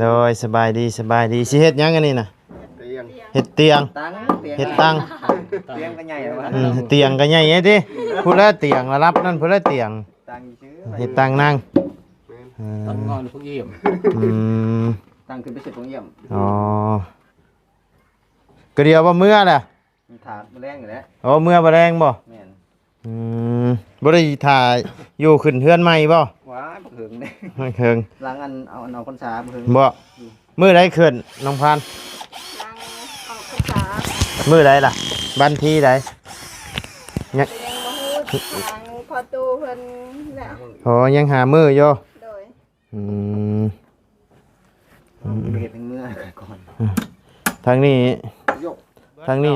ໂດຍ ສະບາຍດີ ສະບາຍດີ. ຊິເຮັດຫຍັງອັນນີ້ນະ? ຕຽງ ເຮັດຕຽງ ຕັງ ຕຽງ ເຮັດຕັງ ຕຽງກໍໃຫຍ່ແລ້ວວະ ອືມ ຕຽງກໍໃຫຍ່ເດ້. ຜູ້ລະຕຽງລະລັບນັ້ນ ຜູ້ລະຕຽງ ຕັງຊື່ ເຮັດຕັງນັ່ງ ແມ່ນ ເອີ ຕັງງອນຜູ້ຢ້ຽມ ອືມ ຕັງຂຶ້ນໄປເຮັດຜູ້ຢ້ຽມ ອໍ ກໍດຽວບໍ່ເມືອແຫຼະ ຖ້າມື້ແລງນີ້ແຫຼະ. ອໍ ເມືອມື້ແລງບໍ່? ແມ່ນ ອືມ ບໍ່ໄດ້ຖ້າຢູ່ຂຶ້ນເຮືອນໃໝ່ບໍ່? ວ້າຍ ບັກເຫິງເດ້ ບັກເຫິງ ຫຼັງອັນເອົາ ອັນອອກພັນສາບັກເຫິງ ບໍ່? ອືມ ມື້ໃດຂຶ້ນນ້ອງພັນ? ຫຼັງອອກພັນສາ ມື້ໃດລະ? ວັນທີໃດ? ຍັງ ຍັງບໍ່ຮູ້ ທາງພໍ່ຕູ້ເພິ່ນແຫຼະ. ອໍ ຍັງຫາມື້ຢູ່ ໂດຍ ອືມ ອືມ ເຮັດໃຫ້ເມືອກ່ອນ ທາງນີ້ ທາງນີ້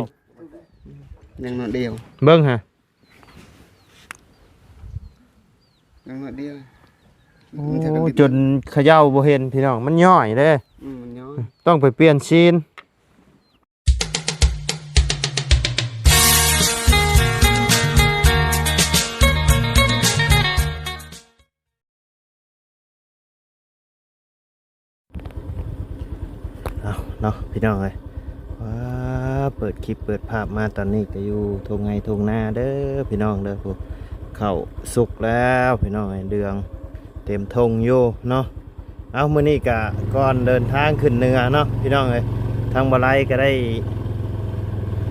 ຍັງໜ້ອຍດຽວ ເບິ່ງຫາ ຍັງໜ້ອຍດຽວ ໂອ້ ມັນຈະ ຈົນເຂົາເຈົ້າບໍ່ເຫັນພີ່ນ້ອງ ມັນຍ້ອຍເດ້ ອືມ ມັນຍ້ອຍ ຕ້ອງໄປປ່ຽນຊີນ. ເອົາເນາະພີ່ນ້ອງເອີຍ ວ້າ ເປີດຄລິບເປີດພາບມາຕອນນີ້ກໍຢູ່ທົ່ງໄຮ່ທົ່ງນາເດີພີ່ນ້ອງເດີ. ພຸ້ນ ເຂົ້າສຸກແລ້ວພີ່ນ້ອງເອີຍ ເດືອງເຕັມທົ່ງຢູ່ເນາະ. ເອົາ ມື້ນີ້ກະກ່ອນເດີນທາງຂຶ້ນເໜືອເນາະພີ່ນ້ອງເອີຍ ທາງບໍ່ໄລກໍໄດ້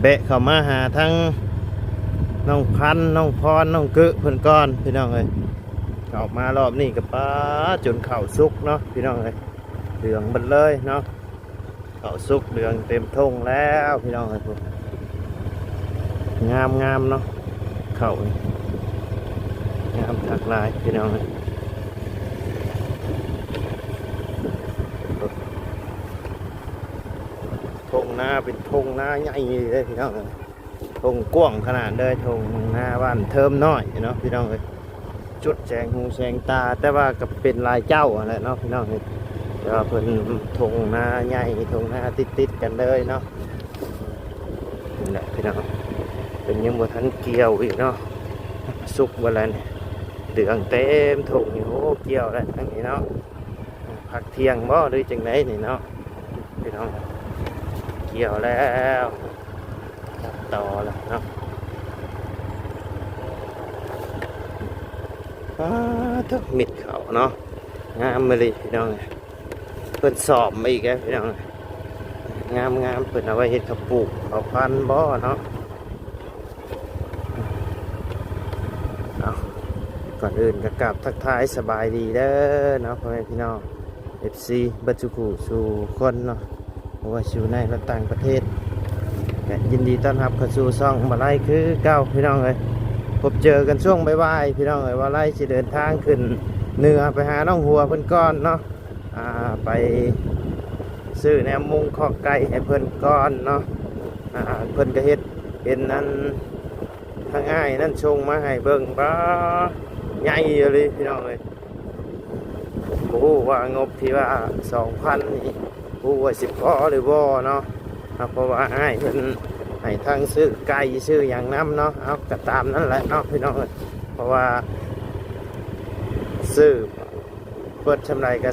ແວະເຂົ້າມາຫາທັງນ້ອງພັນ ນ້ອງພອນ ນ້ອງກຶເພິ່ນກ່ອນພີ່ນ້ອງເອີຍ. ເຂົ້າມາລອບນີ້ກໍ ປາ ຈົນເຂົ້າສຸກເນາະພີ່ນ້ອງເອີຍ ເຫຼືອງເບິດເລີຍເນາະ. ເຂົ້າສຸກເຫຼືອງເຕັມທົ່ງແລ້ວພີ່ນ້ອງເອີຍ ງາມໆເນາະ ເຂົ້ານີ້ງາມຄັກຫຼາຍພີ່ນ້ອງເອີຍ. ທົ່ງນາເປັນທົ່ງນາໃຫຍ່ເລີຍພີ່ນ້ອງເອີຍ ທົ່ງກວ້າງຂະໜາດເລີຍ ທົ່ງນາບ້ານເທີມນ້ອຍເນາະພີ່ນ້ອງເອີຍ. ຈຸດແສງຫູແສງຕາ ແຕ່ວ່າກໍເປັນຫຼາຍເຈົ້າຫັ້ນແຫຼະເນາະພີ່ນ້ອງເອີຍ ແຕ່ວ່າເພິ່ນທົ່ງນາໃຫຍ່ ທົ່ງນາຕິດໆກັນເລີຍເນາະ. ນີ້ແຫຼະພີ່ນ້ອງ ເພິ່ນຍັງບໍ່ທັນກ່ຽວອີກເນາະ ສຸກເບິດແລ້ວນີ້ ເຫຼືອງເຕັມທົ່ງນີ້. ໂອ້ ກ່ຽວແລ້ວທາງນີ້ເນາະ ພັກທ່ຽງບໍ່ ຫຼືຈັ່ງໃດນີ້ເນາະພີ່ນ້ອງ. ກ່ຽວແລ້ວ ຕັດຕໍ່ແລ້ວເນາະ ປາ ເຖິງມິດເຂົ້າເນາະ ງາມອີ່ຫຼີພີ່ນ້ອງ. ເພິ່ນສ້ອມມາອີກແລ້ວພີ່ນ້ອງ ງາມໆ ເພິ່ນເອົາໄວ້ເຮັດເຂົ້າປູກເຂົ້າພັນບໍ່ເນາະ. ເອົາ ກ່ອນອື່ນກໍກາບທັກທາຍສະບາຍດີເດີເນາະ ພໍ່ແມ່ພີ່ນ້ອງ ເອັຟຊີ ເບິດສູ່ຄູ່ສູ່ຄົນເນາະ ບໍ່ວ່າຊິຢູ່ໃນ ແລະ ຕ່າງປະເທດ ກໍຍິນດີຕ້ອນຮັບເຂົ້າສູ່ຊ່ອງບ່າວໄລຄືເກົ່າພີ່ນ້ອງເອີຍ. ພົບເຈີກັນຊ່ວງບ່າຍໆພີ່ນ້ອງເອີຍ ບ່າວໄລຊິເດີນທາງຂຶ້ນເໜືອໄປຫານ້ອງຫົວເພິ່ນກ່ອນເນາະ ອ່າ ໄປຊື້ແນວມຸງຄອກໄກ່ໃຫ້ເພິ່ນກ່ອນເນາະ. ອ່າ ເພິ່ນກໍເຮັດເປັນອັນ ທາງອ້າຍນັ້ນສົ່ງມາໃຫ້ເບິ່ງ ປາ ໃຫຍ່ອີ່ຫຼີພີ່ນ້ອງເອີຍ. ບໍ່ຮູ້ວ່າງົບທີ່ວ່າສອງພັນນີ້ ບໍ່ຮູ້ວ່າຊິພໍຫຼືບໍ່ເນາະ ເພາະວ່າອ້າຍເພິ່ນໃຫ້ທັງຊື້ໄກ່ຊື້ຫຍັງນຳເນາະ. ເອົາ ກໍຕາມນັ້ນແຫຼະເນາະພີ່ນ້ອງເອີຍ ເພາະວ່າຊື້ ເບິດສ່ຳໃດກໍ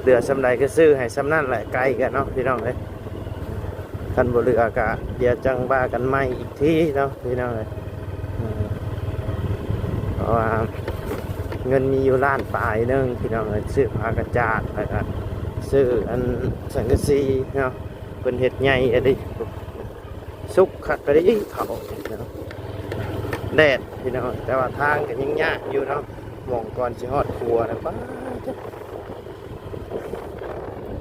ເຫຼືອສ່ຳໃດກໍຊື້ໃຫ້ສ່ຳນັ້ນແຫຼະ ໄກ່ກໍເນາະພີ່ນ້ອງເອີຍ. ຄັນບໍ່ເຫຼືອກໍດຽວຈັ່ງວ່າກັນໃໝ່ອີກທີເນາະພີ່ນ້ອງເອີຍ. ເອີ ເພາະວ່າເງິນມີຢູ່ລ້ານປາຍໜຶ່ງພີ່ນ້ອງເອີຍ ຊື້ຜ້າກະຈາດ ແລ້ວກໍຊື້ອັນສັງກະສີເນາະ ເພິ່ນເຮັດໃຫຍ່ອີ່ຫຼີ. ສຸກຄັກກະດີເຂົ້າເນາະ ແດດພີ່ນ້ອງ ແຕ່ວ່າທາງກໍຍັງຍາກຢູ່ເນາະ ໝ່ອງກ່ອນຊິຮອດຂົວນະ ປາ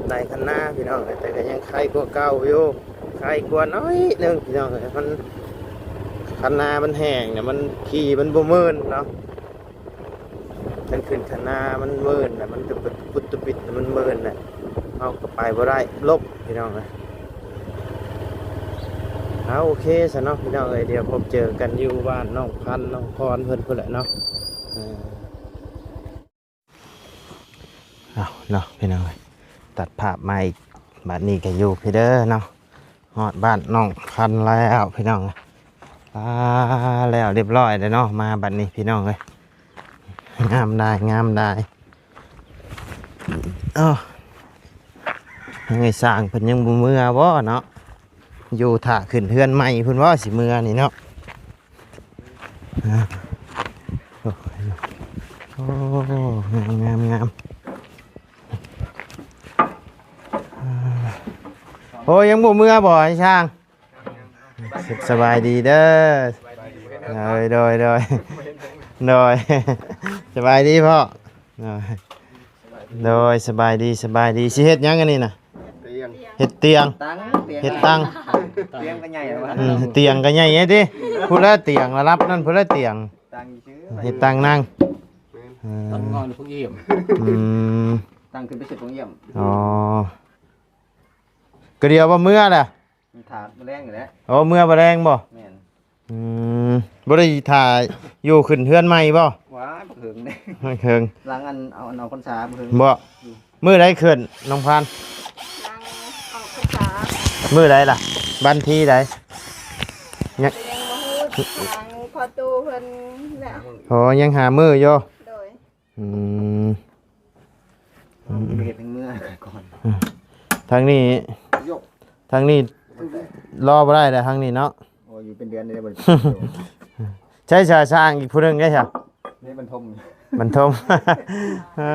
ໄດ້ຄັນນາພີ່ນ້ອງ ແຕ່ກໍຍັງໄຄກວ່າເກົ່າຢູ່ ໄຄກວ່າໜ້ອຍໜຶ່ງພີ່ນ້ອງເອີຍ. ມັນ ຄັນນາມັນແຫ້ງນະ ມັນ ຂີ່ມັນບໍ່ເມີນເນາະ. ຄັນຂຶ້ນຄັນນາມັນເມີນນະ ມັນຕະປິດຕະປິດ ມັນເມີນນະ ເຮົາກໍໄປບໍ່ໄດ້ ລົ້ມພີ່ນ້ອງເອີຍ. ເອົາ ໂອເຄຊະເນາະພີ່ນ້ອງເອີຍ ດຽວພົບເຈີກັນຢູ່ບ້ານນ້ອງພັນ ນ້ອງພອນເພິ່ນພຸ້ນແຫຼະເນາະ. ເອີ ເອົາເນາະພີ່ນ້ອງເອີຍ ຕັດພາບມາອີກ ບາດນີ້ກໍຢູ່ພີ້ເດີເນາະ ຮອດບ້ານນ້ອງພັນແລ້ວພີ່ນ້ອງເອີຍ. ອ່າ ແລ້ວຮຽບຮ້ອຍແລ້ວເນາະ ມາບາດນີ້ພີ່ນ້ອງເອີຍ ງາມຫຼາຍ ງາມຫຼາຍ. ເອົ້າ ເອີຍ ຊ່າງເພິ່ນຍັງບໍ່ເມືອບໍ່ເນາະ? ຢູ່ຖ້າຂຶ້ນເຮືອນໃໝ່ພຸ້ນບໍ່ ຊິເມືອນີ້ເນາະ. ອ່າ ໂອ້ ງາມໆໆ ອ່າ ໂອ້ ຍັງບໍ່ເມືອບໍ່ ອ້າຍຊ່າງ? ສະ ສະບາຍດີເດີ. ໂດຍ ໂດຍ ໂດຍ ໂດຍ ສະບາຍດີພໍ່. ໂດຍ ໂດຍ ສະບາຍດີ ສະບາຍດີ. ຊິເຮັດຫຍັງອັນນີ້ນະ? ຕຽງ ເຮັດຕຽງ ຕັ້ງ ເຮັດຕັ່ງ ຕຽງກໍໃຫຍ່ແລ້ວວະ. ອືມ ຕຽງກໍໃຫຍ່ເດ້. ຜູ້ລະຕຽງລະດັບນັ້ນ ຜູ້ລະຕຽງ ຕັ້ງຊື່ ເຮັດຕັ່ງນັ່ງ. ເອີ ຕັ້ງງອນຜູ້ຢ້ຽມ. ອືມ ຕັ້ງຂຶ້ນໄປເຮັດຜູ້ຢ້ຽມ. ອໍ ກໍດຽວວ່າເມືອລະ ມັນຖ້າມື້ແລງນີ້ແຫຼະ. ໂອ້ ເມືອມື້ແລງບໍ່? ແມ່ນ. ອືມ ບໍ່ໄດ້ຖ້າຢູ່ຂຶ້ນເຮືອນໃໝ່ບໍ່? ວ້າ ບັກເຫິງເດ້ ບັກເຫິງ. ຫຼັງອັນເອົາ ອັນອອກພັນສາບັກເຫິງ. ບໍ່ ອືມ ມື້ໃດຂຶ້ນນ້ອງພັນ? ຫຼັງອອກພັນສາ. ມື້ໃດລະ? ວັນທີໃດ? ຍັງ ຍັງບໍ່ຮູ້ ທາງພໍ່ຕູ້ເພິ່ນແຫຼະ. ອໍ ຍັງຫາມື້ຢູ່. ໂດຍ. ອືມ ອືມ ເຮັດໃຫ້ເມືອກ່ອນ. ທາງນີ້ ທາງນີ້ລໍບໍ່ໄດ້ແລ້ວ ທາງນີ້ເນາະ. ໂອ້ ຢູ່ເປັນເດືອນໄດ້ບໍ່ໄດ້. ໃຊ້ສາ ຊ່າງອີກຜູ້ໜຶ່ງໄດ້ຊະ ນີ້ບັນທົມ ບັນທົມ. ເອີ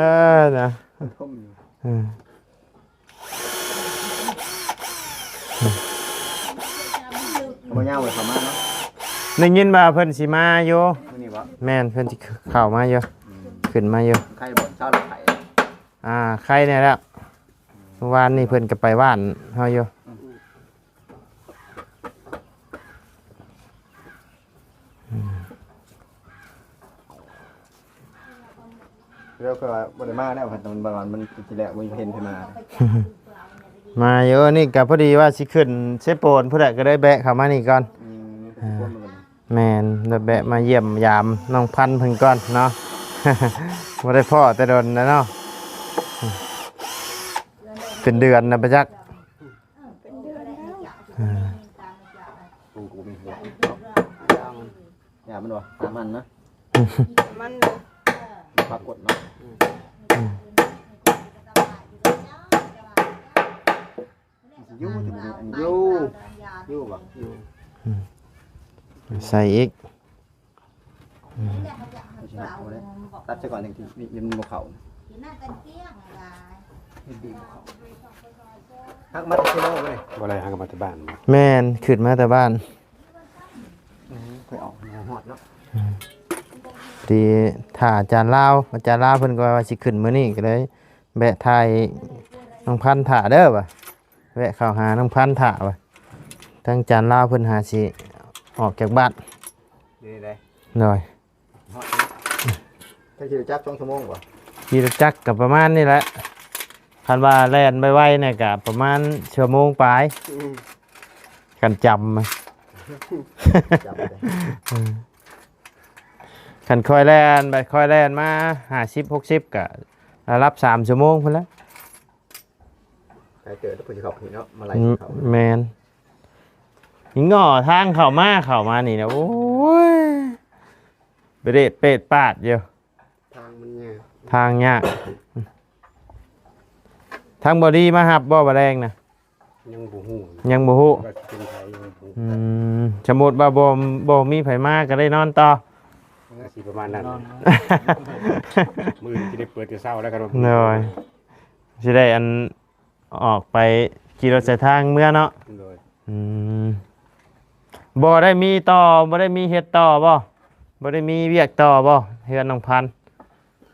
ນະ ບັນທົມຢູ່. ເອີ ບໍ່ຍາວເລີຍເຂົ້າມາເນາະ. ໄດ້ຍິນວ່າເພິ່ນຊິມາຢູ່. ມື້ນີ້ບໍ່? ແມ່ນ ເພິ່ນຊິເຂົ້າມາຢູ່. ອືມ ຂຶ້ນມາຢູ່. ໄຂ້ບໍ່? ເຊົ້າແລ້ວໄຂ້. ອ່າ ໄຂ້ແດ່ແລ້ວ. ອືມ ເມື່ອວານນີ້ເພິ່ນກໍໄປບ້ານເຮົາຢູ່. ອືມ ອືມ ແລ້ວກໍບໍ່ໄດ້ມາແລ້ວ ມັນ ມັນ ມັນຊິແລ້ວ ບໍ່ເຫັນໃຜມາ. ມາຢູ່ ນີ້ກໍພໍດີວ່າຊິຂຶ້ນເຊໂປນພຸ້ນແຫຼະ ກໍເລີຍແວະເຂົ້າມານີ້ກ່ອນ. ອືມ ອ່າ ແມ່ນ ແວະມາຢ້ຽມຢາມນ້ອງພັນເພິ່ນກ່ອນເນາະ. ບໍ່ໄດ້ພໍ້ແຕ່ດົນແລ້ວເນາະ ເປັນເດືອນນະປະຈັກ. ເປັນເດືອນແລ້ວ. ອ່າ ຢ່າມັນບໍ່ ຫາມັນນະ ມັນປາກົດເນາະ. ອືມ ຢູ່ ຢູ່ ຢູ່ບໍ່? ຢູ່ ອືມ ໃສ່ອີກ. ອືມ ຕັດຊະກ່ອນ ຈັ່ງທີ່ມັນບໍ່ເຂົ້າ. ຫັກມາແຕ່ເຊໂນບໍ່ນີ້? ບໍ່ໄດ້ ຫັກມາແຕ່ບ້ານ. ແມ່ນ ຂຶ້ນມາແຕ່ບ້ານ. ອືມ ຄ່ອຍອອກມາຮອດເນາະ. ອືມ ທີ່ຖ້າອາຈານລາວ ອາຈານລາວເພິ່ນກໍວ່າຊິຂຶ້ນມື້ນີ້ ກໍເລີຍແວະຖ່າຍນ້ອງພັນຖ້າເດີວ່າ. ແວະເຂົ້າຫານ້ອງພັນຖ້າວ່າ ທາງອາຈານລາວເພິ່ນຫາຊິອອກຈາກບ້ານ. ນີ້ເດ້ ໂດຍ. ຮອດແລ້ວ ຖ້າຂີ່ລົດຈັກສອງຊົ່ວໂມງບໍ່? ຂີ່ລົດຈັກກໍປະມານນີ້ແຫຼະ ຄັນວ່າແລ່ນໄວໆນີ້ກໍປະມານຊົ່ວໂມງປາຍ. ອືມ ຄັນຈຳ ຈຳໄດ້. ເອີ ຄັນຄ່ອຍແລ່ນໄປ ຄ່ອຍແລ່ນມາຫ້າສິບ ຫົກສິບ ກໍລະດັບສາມຊົ່ວໂມງພຸ້ນແຫຼະ. ໄກເຕີບເດ້ ເພິ່ນຊິເຂົ້າພີ້ເນາະ ມາໄລ່ເຂົ້າ. ອືມ ແມ່ນ. ນີ້ເງາະທາງເຂົ້າມາ ເຂົ້າມານີ້ນະ ໂອ້ຍ ເປດເປດປາດຢູ່. ທາງມັນຍາກ ທາງຍາກ. ທາງບໍ່ດີມາຮັບບໍ່ ບໍ່ແລງນະ? ຍັງບໍ່ຮູ້ ຍັງບໍ່ຮູ້ ວ່າຊິເປັນໃຜ ຍັງບໍ່ຮູ້. ອືມ ສົມມຸດວ່າບໍ່ ບໍ່ມີໃຜມາກໍໄດ້ນອນຕໍ່ ກໍຊິປະມານນັ້ນ. ມື້ອື່ນຊິໄດ້ເປີດແຕ່ເຊົ້າແລ້ວ ຄັນວ່າ ໂດຍ ຊິໄດ້ອັນ ອອກໄປຂີ່ລົດສາຍທາງເມືອເນາະ. ໂດຍ. ອືມ ບໍ່ໄດ້ມີຕໍ່ ບໍ່ໄດ້ມີເຮັດຕໍ່ບໍ່? ບໍ່ໄດ້ມີວຽກຕໍ່ບໍ່ ເຮືອນນ້ອງພັນ?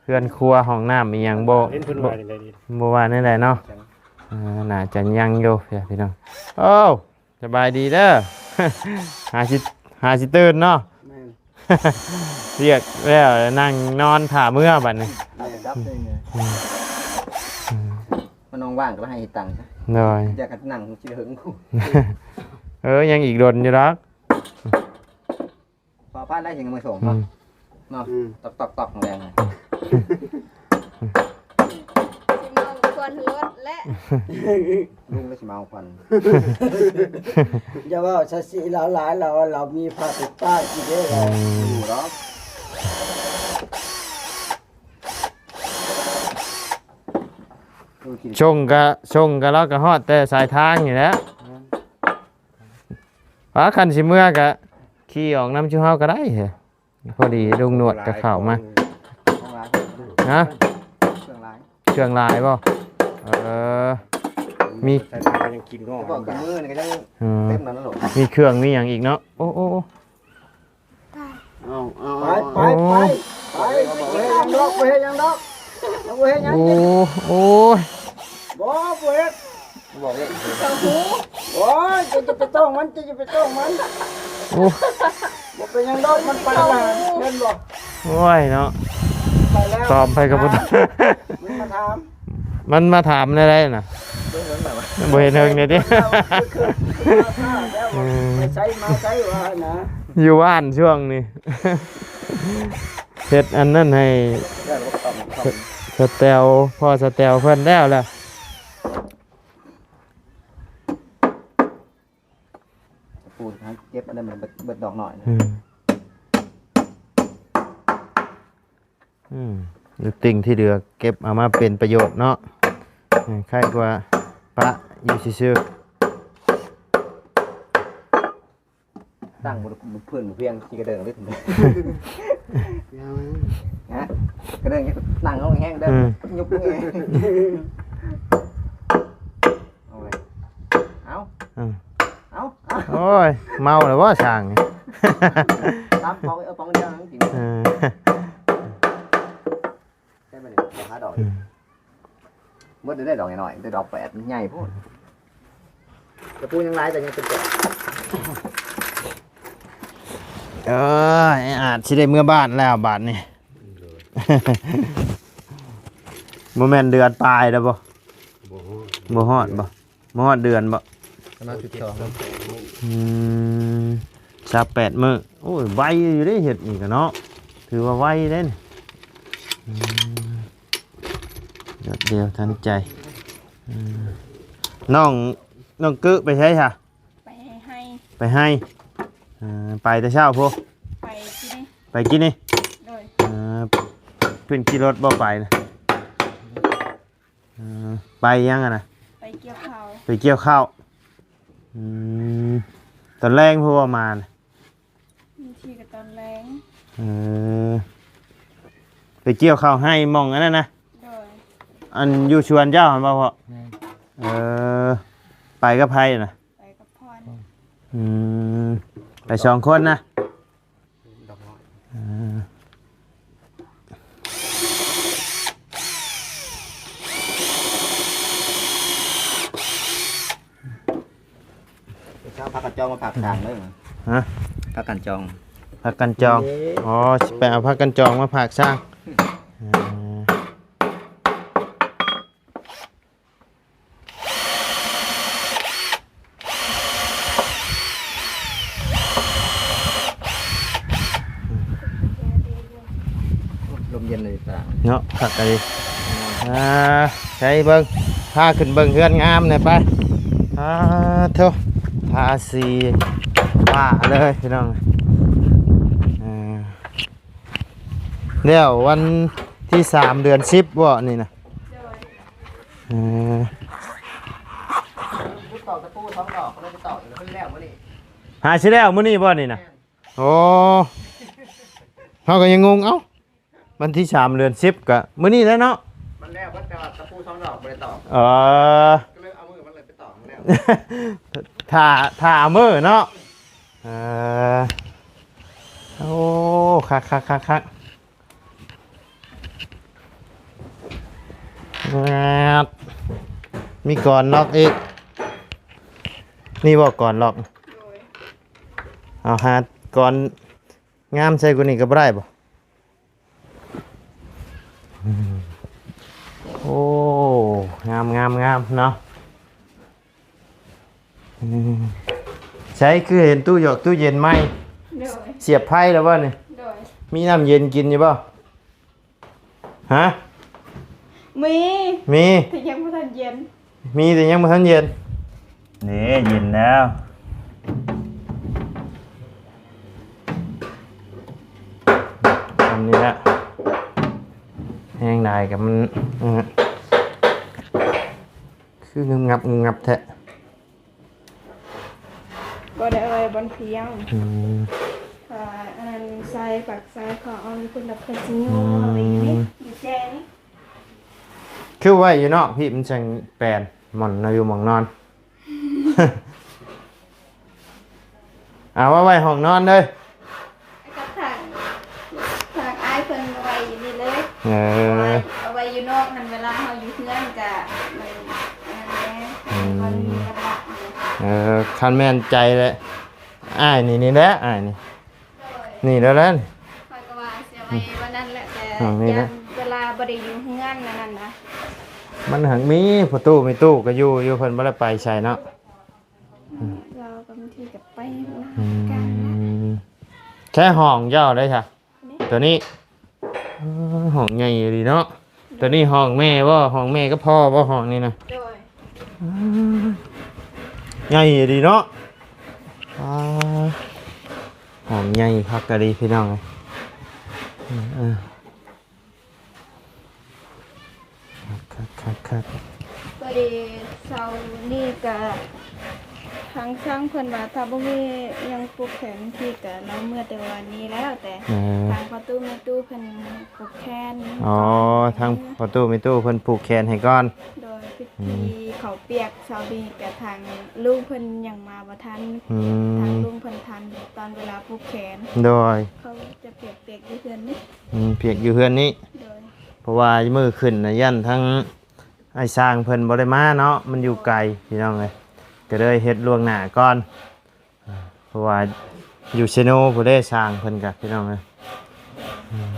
ເຮືອນຄົວ ຫ້ອງນ້ຳອີ່ຫຍັງບໍ່? ເຫັນເພິ່ນວ່າຈັ່ງໃດນີ້? ບໍ່ວ່າແນວໃດເນາະ. ເອີ ໜ້າຈະຍັງຢູ່ພີ່ນ້ອງ. ໂອ້ ສະບາຍດີເດີ. ຫາຊິ ຫາຊິຕື່ນເນາະ. ແມ່ນ. ວຽກແລ້ວ ນັ່ງນອນຖ້າເມືອບັດນີ້. ແມ່ນ. ດັບເລີຍ. ອືມ ອືມ ມັນວ່າງໆ ກໍໃຫ້ເຮັດຕັງ. ໂດຍ. ຢາກນັ່ງຊິເຖິງ. ເອີ ຍັງອີກດົນຢູ່ດອກ. ພໍພາດໄດ້ ຍັງມາສົ່ງ ອືມ ເນາະ. ອືມ ຕອກໆໆ ແດງ. ຊິເມົາຄວັນລົດແຫຼະ ລຸງລະຊິເມົາຄວັນ. ຢ່າເວົ້າຊະຊິ ລາວຫຼາຍ ລາວ ລາວມີພາໄປປ້າຍກິນເດ້. ອືມ ຢູ່ດອກ. ສົ່ງກະ ສົ່ງກະ ລາວກະຮອດແຕ່ສາຍທາງນີ້ແຫຼະ. ອືມ ວ່າຄັນຊິເມືອກະຂີ່ອອກນຳຊຸມເຮົາກະໄດ້. ພໍດີລຸງໜວດກະເຂົ້າມາ. ຮະ? ເຄື່ອງຫຼາຍ ເຄື່ອງຫຼາຍບໍ່? ເອີ ມີ ແຕ່ວ່າຍັງກິນງໍ ແຕ່ວ່າຄືມື້ນີ້ກະຍັງ ອືມ ເຕັມນັ້ນໂລດ ມີເຄື່ອງມີຫຍັງອີກເນາະ. ໂອ້ ໂອ້ ໂອ້ ເອົາ ເອົາ ໄປ ໄປ ໄປ ໄປ ບໍ່ເຮັດຫຍັງດອກ ບໍ່ເຮັດຫຍັງດອກ ບໍ່ເຮັດຫຍັງ. ໂອ້ ໂອ້ຍ ບໍ່ ບໍ່ເຮັດ ບອກເລີຍ ເຂົາຮູ້. ໂອ້ຍ ເຈົ້າຈະໄປຕ້ອງມັນ ເຈົ້າຈະໄປຕ້ອງມັນ. ໂອ້ ບໍ່ເປັນຫຍັງດອກ ມັນໄປລະ ເຫັນບໍ່? ໂອ້ຍເນາະ ໄປແລ້ວ ຕອບໃຜກະບໍ່ຕອບ. ມັນມາຖາມ ມັນມາຖາມແນວໃດນະ? ບໍ່ເຫັນແລ້ວຫວາ ບໍ່ເຫັນເຫິງເດ ຄື ຄື ຄື ອືມ ໄປໃສມາໃສວ່ານະ ຢູ່ບ້ານຊ່ວງນີ້ ເຮັດອັນນັ້ນໃຫ້ ສະແຕວ ພໍ່ສະແຕວເພິ່ນແລ້ວລະ. ປູນຫາເກັບອັນນັ້ນມັນເບິດ ເບິດດອກນ້ອຍນະ. ອືມ ອືມ ລູກຕິ່ງທີ່ເຫຼືອເກັບເອົາມາເປັນປະໂຫຍດເນາະ. ອືມ ໄຄກວ່າປະຢູ່ຊື່ໆ. ຕັ້ງບໍ່ ບໍ່ເພິ່ງບໍ່ພຽງ ຊິກະເດີງເລີຍ ຍາວ ຮະ ກະເດີງ ຕັ້ງລົງແຮງເດີ ອືມ ຍຸບລົງເອງ. ໂອ້ຍ ເອົາ ອືມ ເອົາ ເອົາ ໂອ້ຍ ເມົາແລ້ວບໍ່ຊ່າງນີ້? ຕຳປອງ ເອີ ປອງດຽວນັ້ນກິນ ເອີ ໄດ້ບໍ່ນີ້ ຫາດອກ ອືມ ໝົດໄດ້ດອກນ້ອຍໆ ແຕ່ດອກແປດມັນໃຫຍ່ໂພດ. ຕະປູຍັງຫຼາຍແຕ່ຍັງເປັນແປດ. ເອີຍ ອາດຊິໄດ້ເມືອບ້ານແລ້ວບາດນີ້. ບໍ່ແມ່ນເດືອນປາຍແລ້ວບໍ່? ບໍ່ຮອດ ບໍ່ຮອດບໍ່? ບໍ່ຮອດເດືອນບໍ່? ປະມານສິບສອງ. ອືມ ຊາວແປດມື້. ໂອ້ຍ ໄວຢູ່ເດ້ ເຮັດນີ້ກະເນາະ ຖືວ່າໄວເດ້. ອືມ ດຽວທັນໃຈ. ອືມ ນ້ອງ ນ້ອງກຶໄປໃສຊະ? ໄປໄຮ່ ໄປໄຮ່. ເອີ ໄປແຕ່ເຊົ້າພຸ້ນ ໄປກິນນີ້ ໄປກິນນີ້. ໂດຍ ເອີ ເພິ່ນຂີ່ລົດບໍ່ໄປນະ? ເອີ ໄປຫຍັງຫັ້ນນະ? ໄປກ່ຽວເຂົ້າ ໄປກ່ຽວເຂົ້າ. ອືມ ຕອນແລງພຸ້ນບໍ່ມານະ? ບາງທີກະຕອນແລງ. ເອີ ໄປກ່ຽວເຂົ້າໄຮ່ໝ່ອງອັນນັ້ນນະ? ໂດຍ ອັນຢູ່ສວນເຈົ້າຫັ້ນບໍ່ພໍ່? ແມ່ນ. ເອີ ໄປກັບໃຜນະ? ໄປກັບພອນ. ອືມ ໄປສອງຄົນນະ? ດອກນ້ອຍ ເອີ ເອົາຜັກກັນຈອງມາຝາກຊ່າງເດີ. ຮະ? ຜັກກັນຈອງ ຜັກກັນຈອງ. ເອີ ອໍ ຊິໄປເອົາຜັກກັນຈອງມາຝາກຊ່າງ. ເອີ ລົມເຢັນເລີຍຕາເນາະ ຄັກອີ່ຫຼີ. ອ່າ ໃສເບິ່ງ ພາຂຶ້ນເບິ່ງເຮືອນງາມແດ່ໄປ. ອ່າ ໂທ້ ທາສີຟ້າເລີຍພີ່ນ້ອງ. ເອີ ແລ້ວວັນທີສາມເດືອນສິບບໍ່ນີ້ນະ? ໂດຍ ເອີ ຕອກຕະປູສອງດອກ ເພິ່ນໄດ້ໄປຕອກຢູ່ ເພິ່ນແລ້ວມື້ນີ້. ຫາຊິແລ້ວມື້ນີ້ບໍ່ນີ້ນະ? ແມ່ນ. ໂອ້ ເຮົາກະຍັງງົງ ເອົ້າ ວັນທີສາມເດືອນສິບກະມື້ນີ້ແຫຼະເນາະ. ມັນແລ້ວເບິດ ແຕ່ວ່າຕະປູສອງດອກບໍ່ໄດ້ຕອກ. ເອີ ກະເລີຍເອົາມື້ມັນເລີຍໄປຕອກແລ້ວ ຖ້າ ຖ້າເອົາມື້ເນາະ. ເອີ ໂອ້ ຄັກໆໆໆ. ແມ່ດ ມີກອນລັອກອີກ ນີ້ບໍ່ກອນລັອກ? ໂດຍ ເອົາຫາກອນງາມໃສ່ກວ່ານີ້ກະບໍ່ໄດ້ບໍ່? ອືມ ໂອ້ ງາມໆໆເນາະ. ອືມ ໃສຄືເຫັນຕູ້ຢອກຕູ້ເຢັນໃໝ່? ໂດຍ ສຽບໄຟແລ້ວບໍ່ນີ້? ໂດຍ ມີນ້ຳເຢັນກິນຢູ່ບໍ່? ຮະ? ມີ ມີ ແຕ່ຍັງບໍ່ທັນເຢັນ. ມີແຕ່ຍັງບໍ່ທັນເຢັນ. ເດ້ ເຢັນແລ້ວ. ອັນນີ້ລະ ແຮງຫຼາຍກະມັນ ເອີ ເ ຄືງຶບງັບງຶບງັບແທ້? ບໍ່ໄດ້ເອົາໄວ້ບ່ອນພຽງ. ອືມ ຖ້າອັນນັ້ນໃສ່ ປາກໃສ່ ເຂົາເອົາຢູ່ພຸ້ນ ແລ້ວເຂົາຊິຍູ້ເອົາໄວ້ຢູ່ນີ້ ອືມ ຢູ່ແຈນີ້. ຄືໄວ້ຢູ່ນອກພີ້ ມັນຈັ່ງແປນ ໝ່ອນເຮົາຢູ່ໝ່ອງນອນ. ເອົາມາໄວ້ຫ້ອງນອນເດີ. ກັບທາງ ທາງອ້າຍເພິ່ນໄວ້ຢູ່ນີ້ເລີຍ. ເອີ ເອົາໄວ້ ເອົາໄວ້ຢູ່ນອກຫັ້ນ ເວລາເຮົາຢູ່ເຮືອນກະມັນອັນນັ້ນແຫຼະ ອືມ ມັນມີວັນລະ. ເອີ ຄັນແມ່ນໃຈແຫຼະ ອ້າຍນີ້ ນີ້ແຫຼະ ອ້າຍນີ້ ໂດຍ ນີ້ແຫຼະ ນີ້ແຫຼະ. ຂ້ອຍກໍວ່າຊິເອົາໄວ້ວັນນັ້ນແຫຼະ ແຕ່ ຫ້ອງນີ້ແຫຼະ ຢ້ານເວລາບໍ່ໄດ້ຢູ່ເຮືອນອັນນັ້ນນະ. ມັນຫາກມີພໍ່ຕູ້ ແມ່ຕູ້ກໍຢູ່ ຢູ່ ເພິ່ນບໍ່ໄດ້ໄປໃສເນາະ. ລາວກໍບາງທີກໍໄປນຳ ອືມ ກັນນະ. ແຄ່ຫ້ອງເຈົ້າໄດ້ຊະ ນີ້ ຕົວນີ້. ເອີ ຫ້ອງໃຫຍ່ອີ່ຫຼີເນາະ. ໂດຍ ຕົວນີ້ຫ້ອງແມ່ບໍ່? ຫ້ອງແມ່ກັບພໍ່ບໍ່? ຫ້ອງນີ້ນະ. ໂດຍ ອືມ ໃຫຍ່ອີ່ຫຼີເນາະ. ອ່າ ຫ້ອງໃຫຍ່ຄັກກະດີພີ່ນ້ອງເອີຍ. ເອີ ເອີ ຄັກໆໆໆ. ພໍດີເຊົ້ານີ້ກະທາງຊ່າງເພິ່ນວ່າ ຖ້າບໍ່ມີຫຍັງຜູກແຂນທີ່ກະລາວເມືອແຕ່ວານນີ້ແລ້ວ ແຕ່ ເອີ ທາງພໍ່ຕູ້ແມ່ຕູ້ເພິ່ນຜູກແຂນ. ອໍ ທາງພໍ່ຕູ້ແມ່ຕູ້ເພິ່ນຜູກແຂນໃຫ້ກ່ອນ. ໂດຍ ພິ ອືມ ທີ່ເຂົາປຽກເຊົ້ານີ້ກະທາງລຸງເພິ່ນຍັງມາບໍ່ທັນ. ອືມ ທາງລຸງເພິ່ນທັນຕອນເວລາຜູກແຂນ. ໂດຍ ເຂົາຈະປຽກ ປຽກຢູ່ເຮືອນນີ້. ອືມ ປຽກຢູ່ເຮືອນນີ້. ໂດຍ ເພາະວ່າມື້ຂຶ້ນນະ ຢ້ານທາງອ້າຍຊ່າງເພິ່ນບໍ່ໄດ້ມາເນາະ ມັນຢູ່ໄກ ໂດຍ ພີ່ນ້ອງເອີຍ ກໍເລີຍເຮັດລ່ວງໜ້າກ່ອນ ເພາະວ່າຢູ່ເຊໂນພຸ້ນເດ້ ຊ່າງເພິ່ນກະ ພີ່ນ້ອງເອີຍ. ອືມ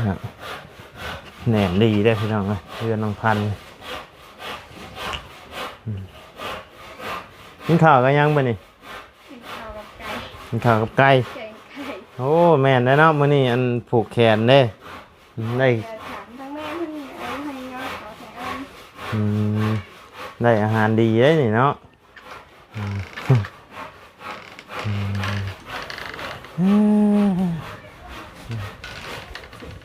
ອ່າ ແໜ້ນດີເດ້ ພີ່ນ້ອງເອີຍ ເຮືອນນ້ອງພັນ. ອືມ ກິນເຂົ້າກັບຫຍັງມື້ນີ້? ກິນເຂົ້າກັບໄກ່. ກິນເຂົ້າກັບໄກ່. ແກງໄກ່. ໂອ້ ແມ່ນແລ້ວເນາະ ມື້ນີ້ອັນຜູກແຂນເດ້ ໄດ້ ແຕ່ຖາມທາງແມ່ເພິ່ນເອົາໃຫ້ຍອດເອົາໃຫ້ອັນ. ອືມ ໄດ້ອາຫານດີເດ້ນີ້ເນາະ. ອືມ ອືມ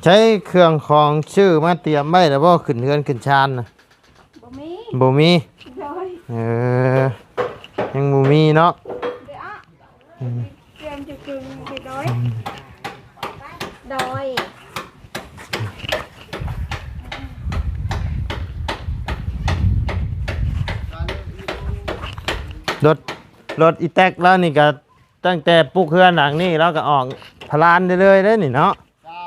ໃຊ້ເຄື່ອງຂອງຊື້ມາຕຽມໄວ້ແລ້ວບໍ່? ຂຶ້ນເຮືອນຂຶ້ນຊານນະ. ບໍ່ມີ ບໍ່ມີ. ໂດຍ ເອີ ຍັງບໍ່ມີເນາະ. ເດອະ ອືມ ຕຽມຈະກຶງເດໂດຍ ອືມ ໂດຍ ລົດ ລົດອີແຕັກລາວນີ້ກະ ຕັ້ງແຕ່ປຸກເຮືອນຫຼັງນີ້ ລາວກໍອອກພະລານເລື້ອຍໆເດ້ນີ້ເນາະ. ເຈົ້າ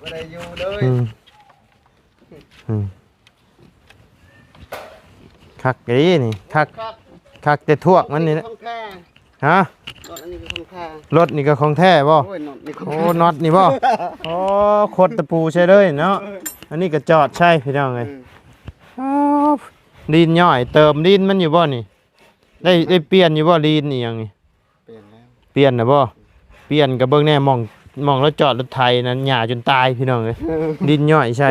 ບໍ່ໄດ້ຢູ່ເລີຍ. ອືມ ອືມ ຄັກອີ່ຫຼີນີ້ ຄັກ ຄັກ ຄັກແຕ່ທວກມັນນີ້ແຫຼະ. ຂອງແທ້ ຮະ? ລົດອັນນີ້ຄືຂອງແທ້. ລົດນີ້ກໍຂອງແທ້ບໍ່? ໂອ້ຍ ນັອດນີ້ຂອງ ໂອ້ ແທ້ ນັອດນີ້ບໍ່? ໂອ້ ຄົດຕະປູໃສ່ເລີຍເນາະ. ເອີ ອັນນີ້ກໍຈອດໃສ່ ພີ່ນ້ອງເອີຍ. ອືມ ອ້າວ ລີນຍ່ອຍ ເຕີມລີນມັນຢູ່ບໍ່ນີ້? ໄດ້ ໄດ້ປ່ຽນຢູ່ບໍ່ ລີນອີ່ຫຍັງນີ້? ປ່ຽນແລ້ວ ປ່ຽນແລ້ວບໍ່? ປ່ຽນກໍເບິ່ງແດ່ ໝ່ອງ ໝ່ອງລາວຈອດລົດໄຖນັ້ນ ຫຍ້າຈົນຕາຍ ພີ່ນ້ອງເອີຍ ດິນຍ້ອຍໃສ່.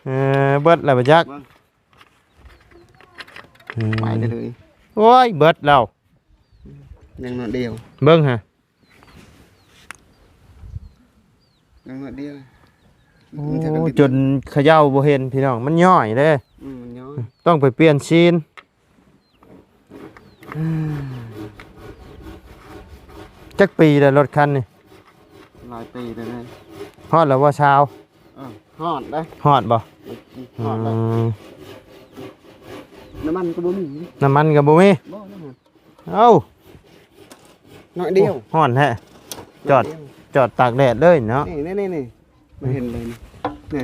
ເອີ ເບິດແລ້ວບໍ່ຈັກ ອືມ ໄປເລີຍ ໂອ້ຍ ເບິດແລ້ວ ຍັງໜ້ອຍດຽວ ເບິ່ງຫາ ຍັງໜ້ອຍດຽວ. ໂອ້ ມັນຈະກະດິກ ຈົນເຂົາເຈົ້າບໍ່ເຫັນພີ່ນ້ອງ ມັນຍ້ອຍເດ້ ອືມ ມັນຍ້ອຍ ຕ້ອງໄປປ່ຽນຊີນ. ຈັກປີແລ້ວລົດຄັນນີ້? ຫຼາຍປີແລ້ວນະ. ຮອດແລ້ວບໍ່ຊາວ? ເອີ ຮອດເດ້. ຮອດບໍ່? ຮອດແລ້ວ ອືມ ນ້ຳມັນກໍບໍ່ມີ ນ້ຳມັນກໍບໍ່ມີ ບໍ່ ນ້ຳມັນ ເອົ້າ ໜ້ອຍດຽວ ໂອ້ ຮ້ອນແທ້ ຈອດ ໜ້ອຍດຽວ ຈອດຕາກແດດເລີຍເນາະ ນີ້ໆໆ ມາເຫັນເລີຍນີ້ ນີ້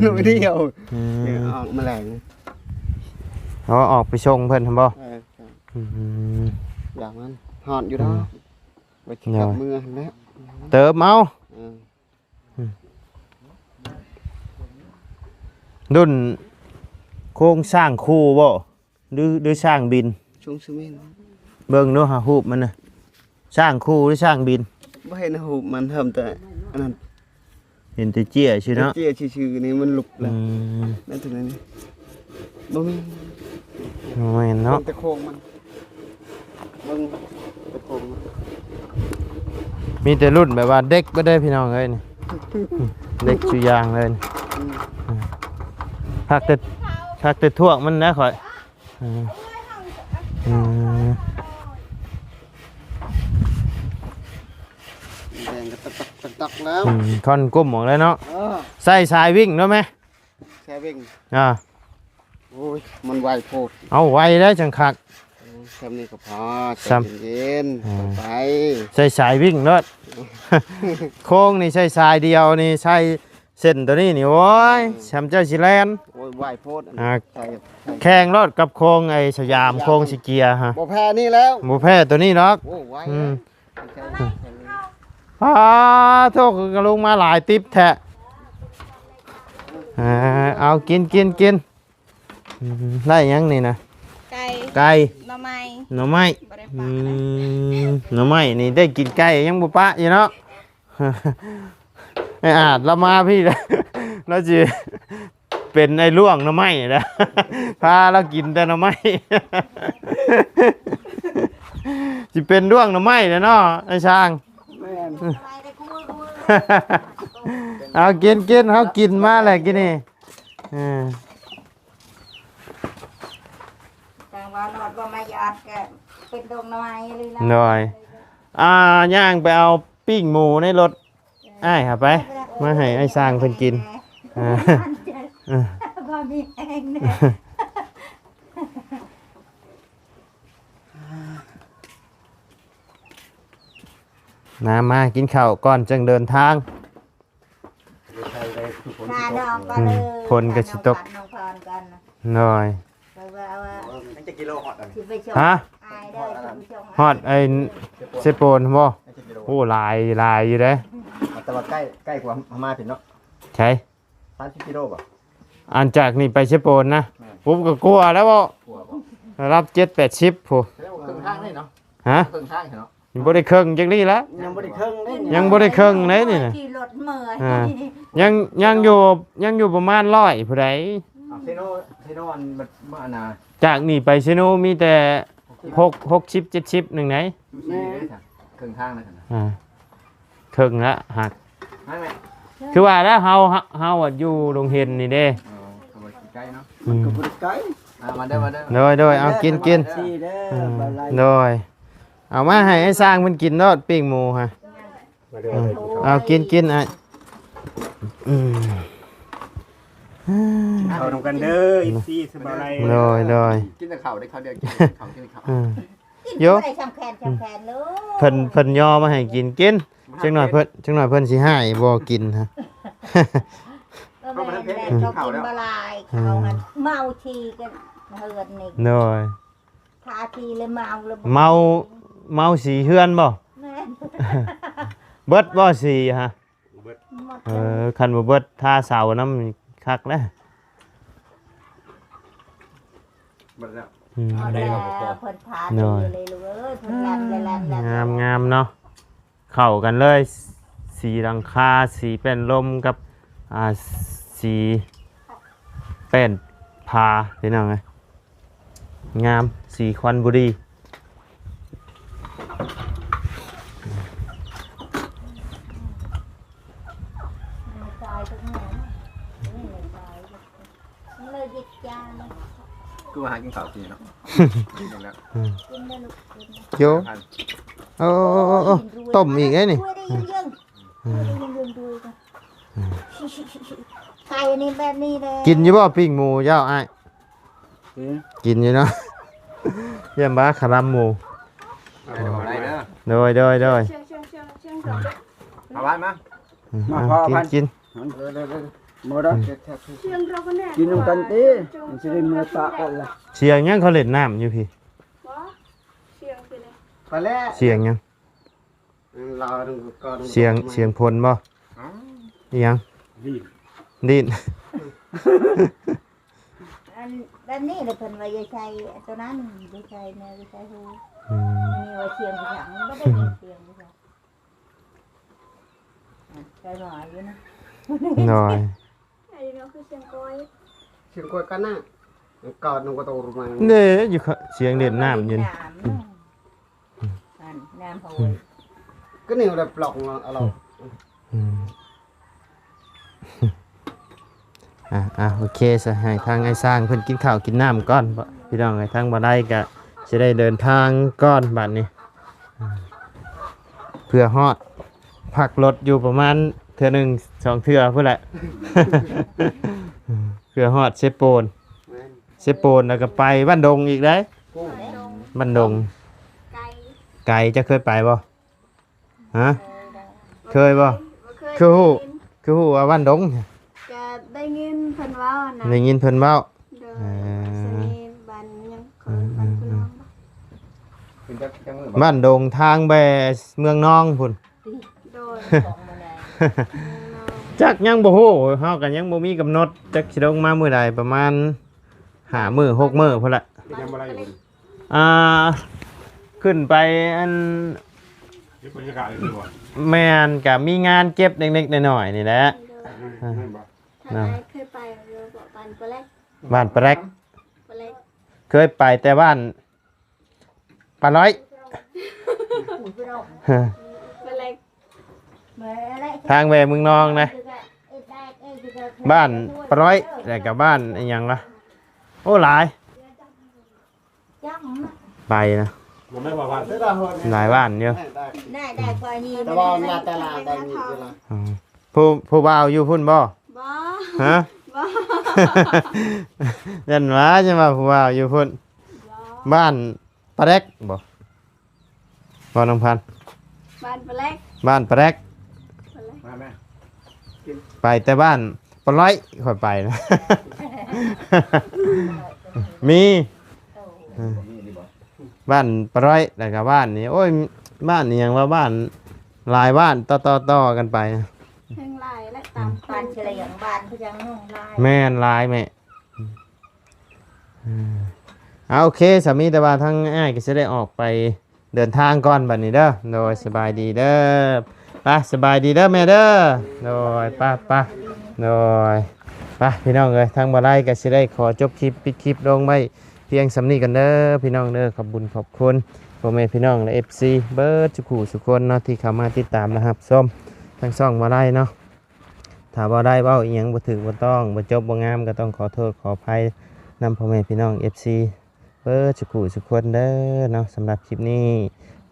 ອືມ ໜ້ອຍດຽວ ອືມ ນີ້ອອກມາແລງ ອໍ ອອກໄປສົ່ງເພິ່ນຫັ້ນບໍ່? ເອີ ອືມ ຢາກມັນ ຮ້ອນຢູ່ດອກ ອືມ ໄວ້ຊິກັບເມືອຫັ້ນແຫຼະ ເຕີມເອົາ ເອີ ອືມ ລຸ້ນໂຄງສ້າງຄູ່ບໍ່ ຫຼື ຫຼືສ້າງບິນ? ຊ່ວງສະເໝັນ ເບິ່ງດູຫາຮູບມັນນະ ສ້າງຄູ່ຫຼືສ້າງບິນ? ບໍ່ເຫັນຮູບມັນ ເຫັນແຕ່ອັນນັ້ນ ເຫັນແຕ່ເຈ້ຍຊື່ເນາະ ເຈ້ຍຊື່ໆ ນີ້ມັນລຸກແລ້ວ ອືມ ນັ້ນເທົ່ານັ້ນນີ້ ບໍ່ມີ ບໍ່ແມ່ນເນາະ ເບິ່ງແຕ່ໂຄງມັນ ເບິ່ງແຕ່ໂຄງມັນ ມີແຕ່ລຸ້ນແບບວ່າເດັກເບິດເດ້ພີ່ນ້ອງເອີຍນີ້ ເດັກສູ່ຢ່າງເລີຍນີ້. ອືມ ຄັກແຕ່ ຄັກແຕ່ຖ້ວງມັນນະຂ້ອຍ. ອືມ ອືມ ແດງກະຕັກໆໆແລ້ວ. ອືມ ຄ່ອນກົ້ມອອກແລ້ວເນາະ. ເອີ ໃສ່ສາຍວິ່ງເນາະແມ່. ແຊວິງ ອ່າ ໂອ້ຍ ມັນໄວໂພດ. ເອົາໄວໄດ້ຈັ່ງຄັກ. ໂອ້ຍ ຊ່ຳນີ້ກໍພໍ ຊ່ຳ ໃຈເຢັນໆ ອ່າ ໄປ. ໃສ່ສາຍວິ່ງໂລດ. ໂຄງນີ້ໃສ່ສາຍດຽວນີ້ ໃສ່ເສັ້ນໂຕນີ້ນີ້ ໂອ້ຍ ເອີ ຊ່ຳເຈົ້າຊິແລ່ນ. ໂອ້ຍ ໄວໂພດ. ອ່າ ໃສ່ ໃສ່ ແຂ່ງໂລດກັບໂຄງໄອ້ສະຫຍາມ ສະຫຍາມ ໂຄງສີເກຍຮະ ບໍ່ແພ້ນີ້ແລ້ວ ບໍ່ແພ້ໂຕນີ້ດອກ. ໂອ້ ໄວ. ອືມ ປາໂທ ກະລົງມາຫຼາຍຕິບແທ້. ເອົາ ກິນ ກິນ ກິນ. ອືມ ໄດ້ຫຍັງນີ້ນະ? ໄກ່ ໄກ່ ໜໍ່ໄມ້ ໜໍ່ໄມ້. ບໍ່ໄດ້ ອື ຝາກເລີຍ ໜໍ່ໄມ້ນີ້ໄດ້ກິນໄກ່ຍັງບໍ່ປະຢູ່ເນາະ. ໄອ້ອາດລາວມາພີ້ ລາວຊິ ເປັນໄອ້ລ່ວງໜໍ່ໄມ້ແລ້ວ ພາລາວກິນແຕ່ໜໍ່ໄມ້ ຊິເປັນລ່ວງໜໍ່ໄມ້ແລ້ວເນາະໄອ້ຊ່າງ. ແມ່ນ ເອົາ ກິນ ກິນ ເຮົາກິນມາແລ້ວກິນນີ້. ເອີ ຈັ່ງວ່ານອດບໍ່ມາຢາດກະເປັນດົງໜໍ່ໄມ້ເລີຍນະ. ໂດຍ ອ່າ ຍ່າງໄປເອົາປີ້ງໝູໃນລົດ ເອີ ອ້າຍຫາໄປ ມາໃຫ້ອ້າຍຊ່າງເພິ່ນກິນ. ເອີ ເອີ ບໍ່ມີແຮງເດ້. ມາ ມາກິນເຂົ້າກ່ອນຈຶ່ງເດີນທາງ. ມາດອກກໍເລີຍ ອືມ ຝົນກໍຊິຕົກ. ໂດຍ ຍັງຈັກກິໂລຮອດອັນນີ້? ຮະ? ຮອດໄອ້ເຊໂປນບໍ່? ໂອ້ ຫຼາຍ ຫຼາຍຢູ່ເດ້. ແຕ່ວ່າໃກ້ ໃກ້ກວ່າເຮົາມາພີ້ເນາະ. ໃສ? ສາມສິບກິໂລບໍ່? ອັນຈາກນີ້ໄປເຊໂປນນະ? ແມ່ນ. ປຸບ ກໍກວ່າແລ້ວບໍ່? ກວ່າບໍ່? ລະດັບເຈັດແປດສິບພຸ້ນ. ແຕ່ວ່າເຄິ່ງທາງເດ້ເນາະ. ຮະ? ເຄິ່ງທາງເນາະ. ຍັງບໍ່ໄດ້ເຄິ່ງຈັກນີ້ລະ. ຍັງບໍ່ໄດ້ເຄິ່ງເດ້. ຍັງບໍ່ໄຂີ່ລົດເມື່ອຍ. ອ່າ ຍັງ ຍັງຢູ່ ຍັງຢູ່ປະມານຮ້ອຍຜູ້ໃດ. ເຊໂນ ເຊໂນອັນ ອັນນ່າ ຈາກນີ້ໄປເຊໂນມີແຕ່ຫົກ ຫົກສິບ ເຈັດສິບໜຶ່ງໃດ. ແມ່ນ ເຄິ່ງທາງແລ້ວນະ. ອ່າ ເຄິ່ງລະຫັກ. ຄືວ່າແລ້ວ ເຮົາ ເຮົາ ເຮົາຢູ່ດົງເຫັນນີ້ເດ້. ເອີ ກໍບໍ່ໄດ້ໃກ້ເນາະ. ອືມ ມັນກໍບໍ່ໄດ້ໃກ້. ອ່າ ມາເດີ ມາເດີ. ໂດຍ ໂດຍ ເອົາ ກິນ ກິນ. ເອີ ໂດຍ ເອົາມາໃຫ້ໄອ້ຊ່າງເພິ່ນກິນໂລດ ປີ້ງໝູຮະ. ມາເດີ ເອົາ ກິນ ກິນອ້າຍ. ອືມ ເຂົ້ານຳກັນເດີ ເອັຟຊີ ສະບາຍ. ໂດຍ ໂດຍ ກິນແຕ່ເຂົ້າເດ້ ເຂົ້າດຽວ ກິນເຂົ້າ ກິນເຂົ້າ. ອືມ ກິນ ໂຢ ບໍ່ໄດ້ຊ່ຳແຂນ ຊ່ຳແຂນເລີຍ. ເພິ່ນ ເພິ່ນຍໍມາໃຫ້ກິນ ກິນ. ຈັກໜ້ອຍເພິ່ນ ຈັກໜ້ອຍເພິ່ນຊິໃຫ້ບໍ່ກິນຮະ. ກໍແມ່ນແຫຼະ ເຂົາກິນບໍ່ຫຼາຍ ເຂົາຫັ້ນເມົາຂີ້ກັນເຮືອນນີ້. ໂດຍ ທາສີແລ້ວເມົາແລ້ວ ເມົາ ເມົາສີເຮືອນບໍ່? ແມ່ນ. ເບິດບໍ່ສີຮະ? ເບິດ. ເອີ ຄັນບໍ່ເບິດ ທາເສົານຳຄັກແລ້ວ. ເບິດແລ້ວ. ອືມ ເພິ່ນທາດີເລີຍລູກເອີຍ ເພິ່ນແລ່ນແລ່ນແລ່ນ. ງາມ ງາມເນາະ. ເຂົ້າກັນເລີຍ ສີຫຼັງຄາ ສີແປ້ນລົມກັບ ອ່າ ສີແປ້ນຝາ ພີ່ນ້ອງເອີຍ ງາມ ສີຄວັນບູລີ. ຄືວ່າຫາກິນເຂົ້າກິນເນາະ. ກິນແລ້ວ ອືມ ໂຢ ໂອ້ ຕົ້ມອີກເດ້ນີ້. ອືມ ອືມ ໃສ່ອັນນີ້ແບບນີ້ເດ້. ກິນຢູ່ບໍ່ປີ້ງໝູເຈົ້າອ້າຍ? ກິນ ກິນຢູ່ເນາະ. ຢ້ຽມບ້າຂະລຳໝູ. ໂດຍ ໂດຍ ໂດຍ. ເອົາໄວ້ມາ ອືມ ມາ ເອົາ ກິນ ກິນ. ບໍ່ໄດ້ ກິນນຳກັນຕິ ມັນຊິໄດ້ເມືອປະກັນລະ. ສຽງຫຍັງເຂົາຫຼິ້ນນ້ຳຢູ່ພີ້? ສຽງຫຍັງ? ສຽງ ສຽງຝົນບໍ່? ອີຫຍັງ? ດີນ ດີນ. ອັນແບບນີ້ລະເພິ່ນວ່າຢ່າໃສ່ໂຕນັ້ນ ຢ່າໃສ່ແນວ ຢ່າໃສ່ຫູ. ອືມ ນີ້ວ່າສຽງຜູ້ຫຍັງ ມັນບໍ່ໄດ້ຍິນສຽງຜູ້ຫຍັງ. ອ່ະ ໃສ່ໜ້ອຍຢູ່ນະ. ໂດຍ ອັນນີ້ເນາະ ຄືສຽງກ້ອຍ ສຽງກ້ອຍກັນນະ. ກອດໜຶ່ງກໍຕ້ອງລະມັງ ເດ້ ຢູ່ ສຽງຫຼິ້ນນ້ຳຢູ່. ນ້ຳ ອືມ ອັນນ້ຳຫ້ວຍ. ກໍນີ້ລະປອກເນາະ ອາລອງ ອືມ ອ່າ ອ່າ ໂອເຄຊະ ໃຫ້ທາງອ້າຍຊ້າງເພິ່ນກິນເຂົ້າກິນນ້ຳກ່ອນ ພີ່ນ້ອງເອີຍ. ທາງບໍ່ໄດ້ກະຊິໄດ້ເດີນທາງກ່ອນບາດນີ້ ເພື່ອຮອດ ພັກລົດຢູ່ປະມານເທື່ອໜຶ່ງສອງເທື່ອພຸ້ນແຫຼະ ເພື່ອຮອດເຊໂປນ ແມ່ນ ເຊໂປນ ແລ້ວກໍໄປບ້ານດົງອີກເດ້ ບ້ານດົງ ໄກ ເຈົ້າເຄີຍໄປບໍ່? ຮະ? ເຄີຍບໍ່? ບໍ່ເຄີຍ ຄືຮູ້ ຄືຮູ້ວ່າບ້ານດົງ? ກະໄດ້ຍິນເພິ່ນເວົ້ານະ ໄດ້ຍິນເພິ່ນເວົ້າ ໂດຍ ເອີ ສະເໜ່ບ້ານຫຍັງ ເອີ ບ້ານ ເອີ ເພິ່ນເວົ້າ ເປັນຈັກ ຈັກມື້ບໍ່? ບ້ານດົງທາງແບເມືອງນອງພຸ້ນ ໂດຍ ຈັກຍັງບໍ່ຮູ້ ເຮົາກໍຍັງບໍ່ມີກຳນົດ ຈັກຊິລົງມາມື້ໃດ ປະມານຫ້າມື້ຫົກມື້ພຸ້ນລະ ເປັນຫຍັງບໍ່ໄດ້ຢູ່? ອ່າ ຂຶ້ນໄປອັນ ເກັບບັນຍາກາດຢູ່ບໍ່? ແມ່ນ ກະມີງານເກັບເລັກໆນ້ອຍໆນີ້ແຫຼະ ແມ່ນບໍ່? ທ່ານອ້າຍເຄີຍໄປຢູ່ບໍ່? ບ້ານປະແລັກ ບ້ານປະແລັກ ປະແລັກ ເຄີຍໄປແຕ່ບ້ານປານ້ອຍ ປະແລັກ ທາງແວເມືອງນອງນະ ບ້ານປານ້ອຍ ແລ້ວກະບ້ານອີ່ຫຍັງລະ ໂອ້ ຫຼາຍ ໄປນະ ບໍ່ແມ່ນວ່າບ້ານ ຫຼາຍບ້ານຢູ່ ແຕ່ວ່າໜ້າຕາຫຼາຍໄດ້ນີ້ຢູ່ລະ ອືມ ຜູ້ ຜູ້ບ່າວຢູ່ພຸ້ນບໍ່? ບໍ່ ຮະ? ບໍ່ ຢ້ານວ່າ ຢ້ານວ່າຜູ້ບ່າວຢູ່ພຸ້ນ ບໍ່ ບ້ານປາແລັກບໍ່? ເວົ້ານຳພັນ ບ້ານປາແລັກ ບ້ານປາແລັກ ປາແລັກ ມາແມ່ ໄປແຕ່ບ້ານປານ້ອຍຂ້ອຍໄປນະ ມີ ມີນີ້ບໍ່? ບ້ານປານ້ອຍ ແລ້ວກະບ້ານນີ້ ໂອ້ຍ ບ້ານອີ່ຫຍັງວະ ບ້ານຫຼາຍບ້ານຕໍ່ໆກັນໄປ ແຮ່ງຫຼາຍແຫຼະ ຕາມ ບ້ານເສລຽງ ບ້ານພະຍັງໜອງລາຍ ແມ່ນຫຼາຍແມ່ ເອີ ເອົາ ໂອເຄ ສາມີ ແຕ່ວ່າທາງອ້າຍກໍຊິໄດ້ອອກໄປເດີນທາງກ່ອນບັດນີ້ເດີ ໂດຍ ສະບາຍດີເດີ ໄປ ສະບາຍດີເດີແມ່ເດີ ໂດຍ ໄປ ໄປ ໂດຍ ໄປ ພີ່ນ້ອງເອີຍ ທາງບໍ່ໄດ້ກໍຊິໄດ້ຂໍຈົບຄລິບ ປິດຄລິບລົງໄວ້ພຽງສ່ຳນີ້ກັນເດີ ພີ່ນ້ອງເດີ ຂອບບຸນຂອບຄຸນພໍ່ແມ່ພີ່ນ້ອງ ແລະ ເອັຟຊີ ເບິດສຸຂູສຸຄົນເນາະ ທີ່ເຂົ້າມາຕິດຕາມ ແລະ ຮັບຊົມທາງຊ່ອງບໍ່ໄດ້ເນາະ. ຖ້າບໍ່ໄດ້ເວົ້າອີ່ຫຍັງບໍ່ຖືກບໍ່ຕ້ອງ ບໍ່ຈົບບໍ່ງາມ ກໍຕ້ອງຂໍໂທດຂໍອະໄພນຳພໍ່ແມ່ພີ່ນ້ອງເອັຟຊີເບິດສຸຂູສຸຄົນເດີເນາະ. ສຳລັບຄລິບນີ້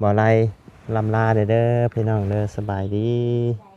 ບໍ່ໄດ້ລ່ຳລາເດີ ເດີ ພີ່ນ້ອງເດີ ສະບາຍດີ.